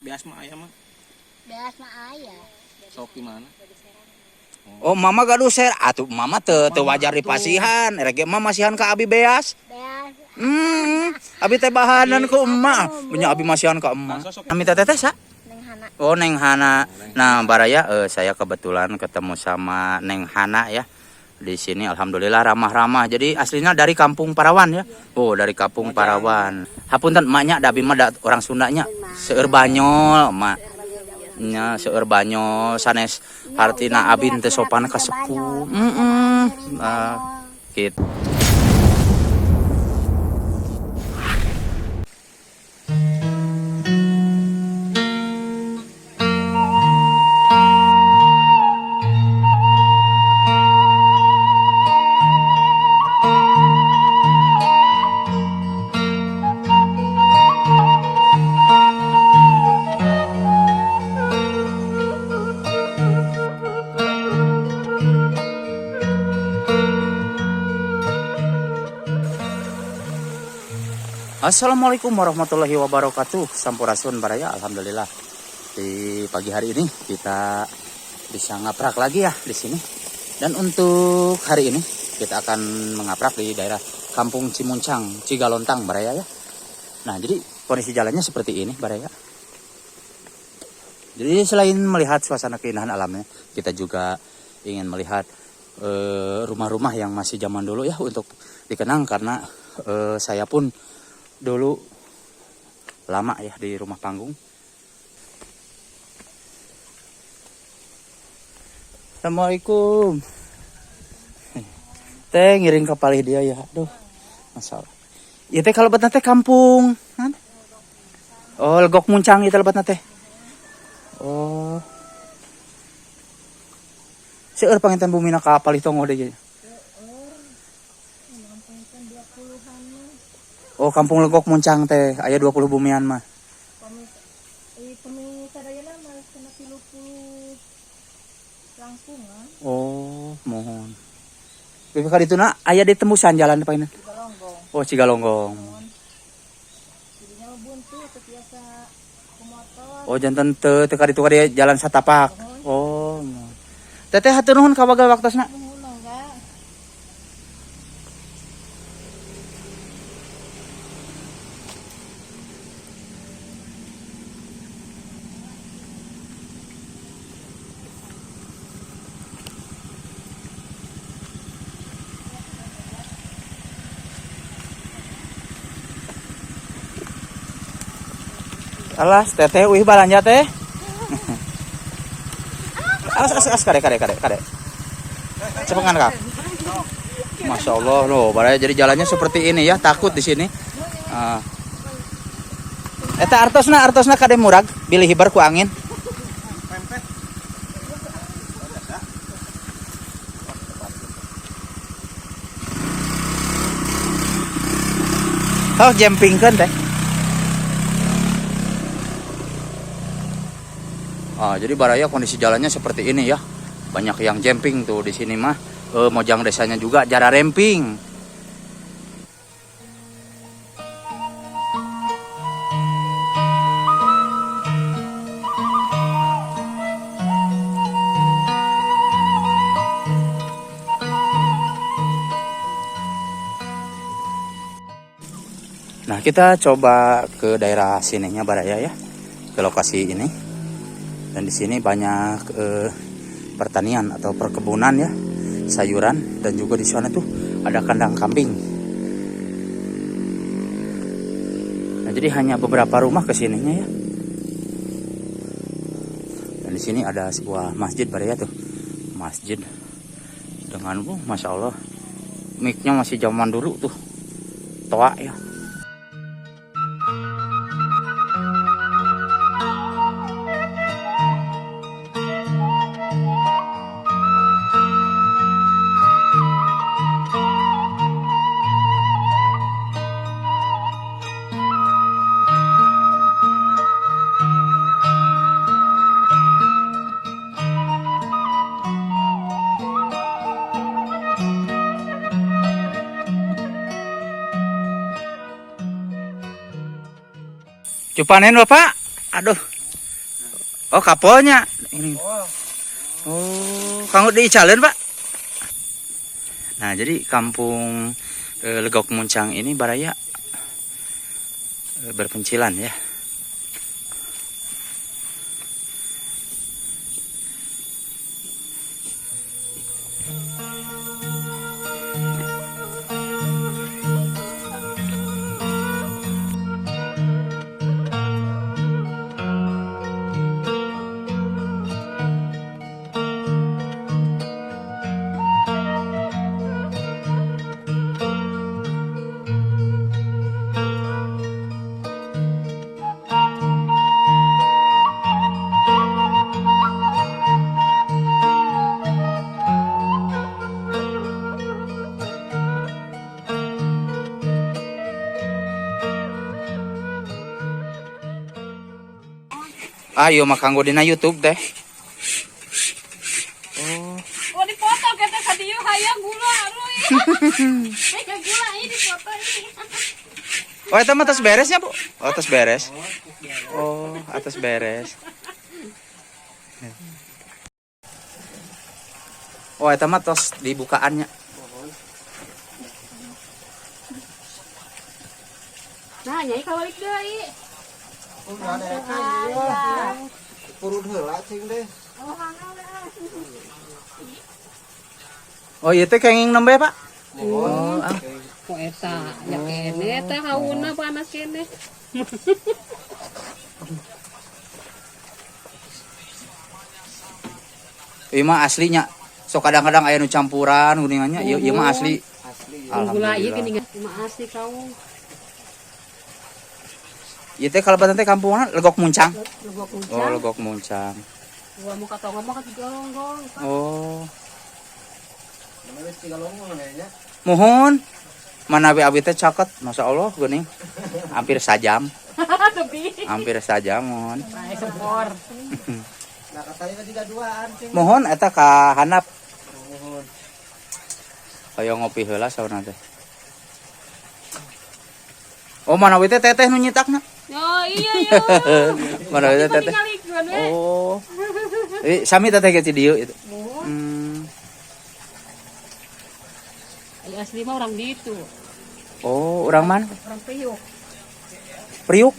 Beas mah aya mah. Beas mah aya. Sok di mana? Oh, mama gaduh ser atuh mama teu teu wajar dipasihan. Rek ge mah masihan ka abi beas. Beas. Abi teh bahanan ku emak. Punya abi masihan ka emak. Ami teh teh sa? Neng Hana. Oh, Neng Hana. Nah, baraya saya kebetulan ketemu sama Neng Hana ya. Di sini alhamdulillah ramah-ramah. Jadi aslinya dari Kampung Parawan ya. Oh, dari Kampung Parawan. Hapunten emaknya da abi mah da orang Sundanya. Seueur banyol emak. Nya seueur banyol sanes hartina abi teu sopan ka sepuh. Heeh. Nah, gitu. Assalamualaikum warahmatullahi wabarakatuh. Sampurasun baraya, alhamdulillah di pagi hari ini kita bisa ngaprak lagi ya di sini. Dan untuk hari ini kita akan mengaprak di daerah Kampung Cimuncang, Cigalontang baraya ya. Nah, jadi kondisi jalannya seperti ini baraya. Jadi selain melihat suasana keindahan alamnya, kita juga ingin melihat rumah-rumah yang masih zaman dulu ya untuk dikenang karena saya pun dulu lama ya di rumah panggung. Assalamualaikum. Teh ngiring ke palih dia ya. Aduh, masalah. Ieu teh kalau bet teh kampung, kan? Oh, Legok Muncang ieu teh lebetna teh. Oh. Seueur panginten bumina ka palih tonggoh deui. Oh, Kampung Legok Muncang teh aya 20 bumian mah. Pami sadayana mah kena 30 langkungan. Oh, mohon. Bebe ka dituna aya di tembusan jalan teh panginten. Cigalonggong. Oh, Cigalonggong. Jadinya mah buntu teu biasa ku motor. Oh, janten teu teu ka ditu ka dieu jalan satapak. Oh. Teteh hatur nuhun ka wagel waktosna. Nuhun mangga. Alas, teteh uih balanja teh. Alas, alas, alas, kade, kade, kade, kade. Cepengan kak. Masya Allah loh, baraya jadi jalannya seperti ini ya, takut di sini. Eta artosna, artosna kade murag, bilih hibar ku angin. Oh, jempingkeun teh. Ah, jadi baraya kondisi jalannya seperti ini ya. Banyak yang jemping tuh di sini mah. Mojang desanya juga jara remping. Nah, kita coba ke daerah sininya baraya ya, ke lokasi ini. Dan di sini banyak pertanian atau perkebunan ya, sayuran, dan juga di sana tuh ada kandang kambing. Nah, jadi hanya beberapa rumah kesininya ya. Dan di sini ada sebuah masjid baraya tuh, masjid dengan, masya Allah, mic-nya masih zaman dulu tuh, toa ya. Cupanen Bapak. Aduh. Oh, kapolnya. Ini. Oh, kanggo diicaleun, Pak. Nah, jadi kampung Legok Muncang ini baraya berpencilan ya. Ayo mah kanggo dina YouTube teh. Oh. Oh dipoto kita ka dieu hayang gula aduh. Hayang gula ini dipoto ini. Oh, eta mah tos beresnya, Bu. Oh, tos beres. Oh, atas beres. Oh, eta mah tos dibukaannya. Nah, nyai kabalik deui. Oh, ada iya. Purun heula cing deh. Oh, ieu teh kenging nembe, Pak? Oh, ah. Kok eta ya kene eta hauna panas kene. Ieu mah aslinya. So kadang-kadang aya nu campuran geuningannya, ieu ieu mah asli. Asli. Gula ieu Alhamdulillah. geuningan mah asli kau. Ieu teh kalebatan teh kampungna Legok Muncang. Legok Oh, Muncang. Legok Muncang. Gua mau ka tonggo mah ka Cigalonggong. Oh. Mana wis Cigalonggong kayaknya. Mohon. Manawi abi teh caket, Masya Allah geuning. Hampir sajam, Lebih. hampir sajam mohon. Nah, sepor. Nah, katanya tadi duaan cing. Mohon eta ka handap Mohon. kaya ngopi heula sauna teh. Oh, manawi teh teteh nu nyitakna. Oh iya iya. Manawi teh teteh. Tinggalikeun we. Oh. Eh, sami teteh ge ti dieu itu. Mohon. Hmm. Ai asli mah orang ditu. Oh, urang mana? Orang Priuk. Priuk.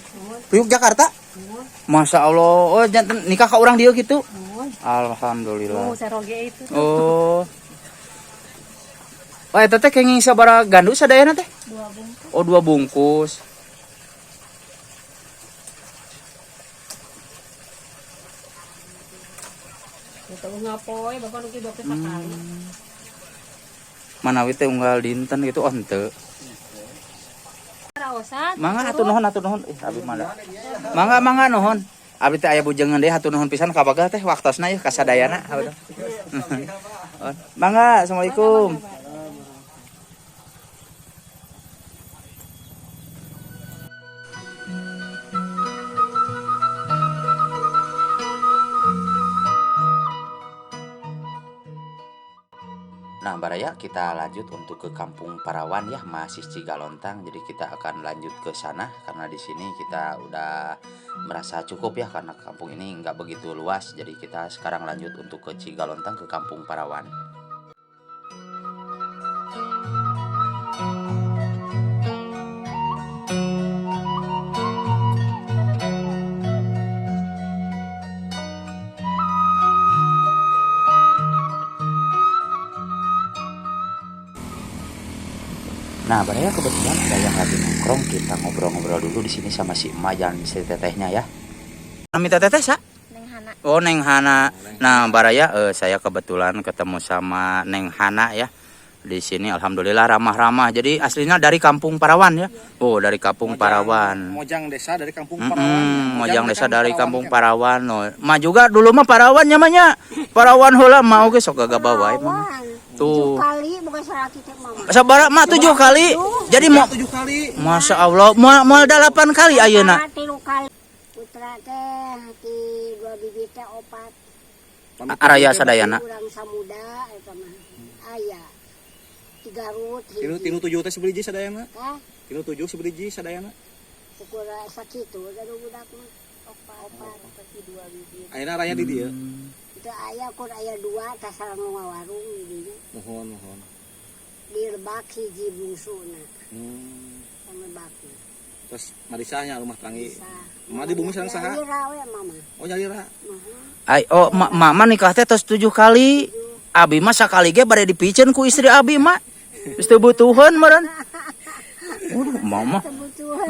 Priuk Jakarta. Mohon. Masya Allah. Oh, janten nikah ka urang dieu gitu. Mohon. Alhamdulillah. Oh, seroge itu. Oh. Oh, eta teh kenging sabaraha gandu sadayana teh? 2 bungkus. Oh, 2 bungkus. Ya teu ngapoe bapak nu kieu sakali. Manawi teh unggal dinten gitu oh henteu. Raosan. Mangga hatur nuhun hatur nuhun. Ih, abi mah da. Mangga mangga nuhun. Abi teh aya bujengan deui hatur nuhun pisan ka bagal teh waktosna yeuh kasadayana. Mangga, assalamualaikum. Nah, Baraya, kita lanjut untuk ke Kampung Parawan ya, masih Cigalontang. Jadi kita akan lanjut ke sana karena di sini kita udah merasa cukup ya karena kampung ini nggak begitu luas. Jadi kita sekarang lanjut untuk ke Cigalontang ke Kampung Parawan. Nah, Baraya, kebetulan ada yang lagi nongkrong, kita ngobrol-ngobrol dulu di sini sama si emak dan si tetehnya ya. Nami teteh sa? Neng Hana. Oh, Neng Hana. Nah, Baraya, saya kebetulan ketemu sama Neng Hana ya. Di sini alhamdulillah ramah-ramah. Jadi aslinya dari Kampung Parawan ya. Oh, dari Kampung Parawan. Mojang desa dari Kampung Parawan. Mojang desa dari Kampung Parawan. No. Ma juga dulu mah Parawan nyamanya. Parawan heula mah oge sok gagabah wae mah. Parawan. Tuh. 7 kali bukan salaki teh mama. Sabaraha mah 7 kali. Jadi mau 7 kali. Masya Allah, mau mau 8 kali ayeuna. 3 kali. Putra teh ti 2 bibit teh 4. Araya sadayana. Urang samuda eta mah. Aya. Di Garut Tinu tinu 7 teh sebeliji sadayana. Hah? Tinu 7 sebeliji sadayana. Ukur sakitu gaduh budak mah. Opat. Opat dua bibit. Ayeuna raya di dieu. Itu aya kur aya dua tasarang warung di dinya. Muhun, muhun. Di Lebak hiji bungsuna sama baki. Terus marisanya rumah tanggi. Bisa. Mama di bumi sareng saha? Nyalira we mama. Oh, nyalira. Mah. Ai, oh, mama nikah teh tos 7 kali. Abi mah sakali ge bade dipiceun ku istri abi mah. Geus teu butuheun meureun. Waduh, mama. Kebutuhan.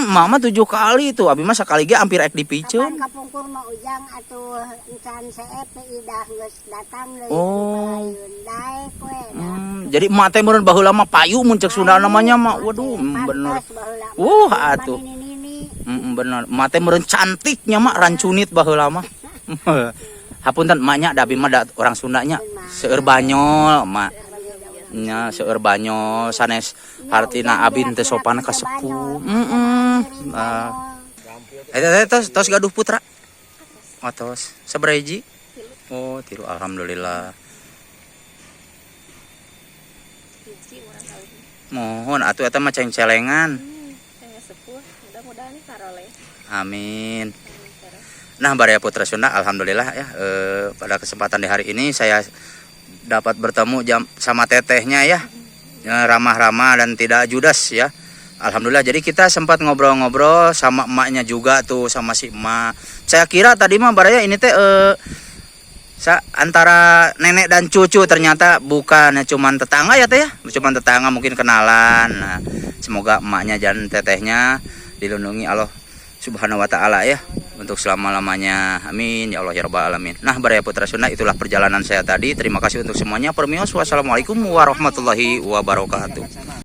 Mama 7 kali tuh. Abi mah sakali ge hampir ek Kapan dipiceun. kapungkur mah ujang atuh encan seep idah geus datang deui Oh. palayeun daek we dah. Jadi emak teh meureun baheula mah payu mun cek Sunda namanya mah. Waduh, bener. Pantas baheula mah. Atuh. Nini-nini. Bener. Emak teh meureun cantiknya mah rancunit baheula mah. Hapunten emaknya da abi mah da orang Sundanya seueur banyol emak. Nya seueur banyol sanes hartina abi teu sopan ka sepuh. Heeh. Nah. Eta teh tos tos gaduh putra. Oh, tos. Sabaraha hiji? Oh, 3, alhamdulillah. Hiji urang kawin. Mohon atuh eta mah ceng-celengan. Saya sepuh, mudah-mudahan karoleh. Amin. Nah, Baraya Putra Sunda, alhamdulillah ya, pada kesempatan di hari ini saya dapat bertemu sama tetehnya ya. Ramah-ramah dan tidak judes ya. Alhamdulillah. Jadi kita sempat ngobrol-ngobrol sama emaknya juga tuh, sama si emak. Saya kira tadi mah Baraya ini teh antara nenek dan cucu, ternyata bukan ya, cuman tetangga ya teh ya. Cuman tetangga mungkin kenalan. Nah, semoga emaknya dan tetehnya dilindungi Allah Subhanahu wa taala ya untuk selama-lamanya. Amin ya Allah ya rabbal alamin. Nah, Baraya Putra Sunda, itulah perjalanan saya tadi. Terima kasih untuk semuanya. Permios, wassalamualaikum warahmatullahi wabarakatuh.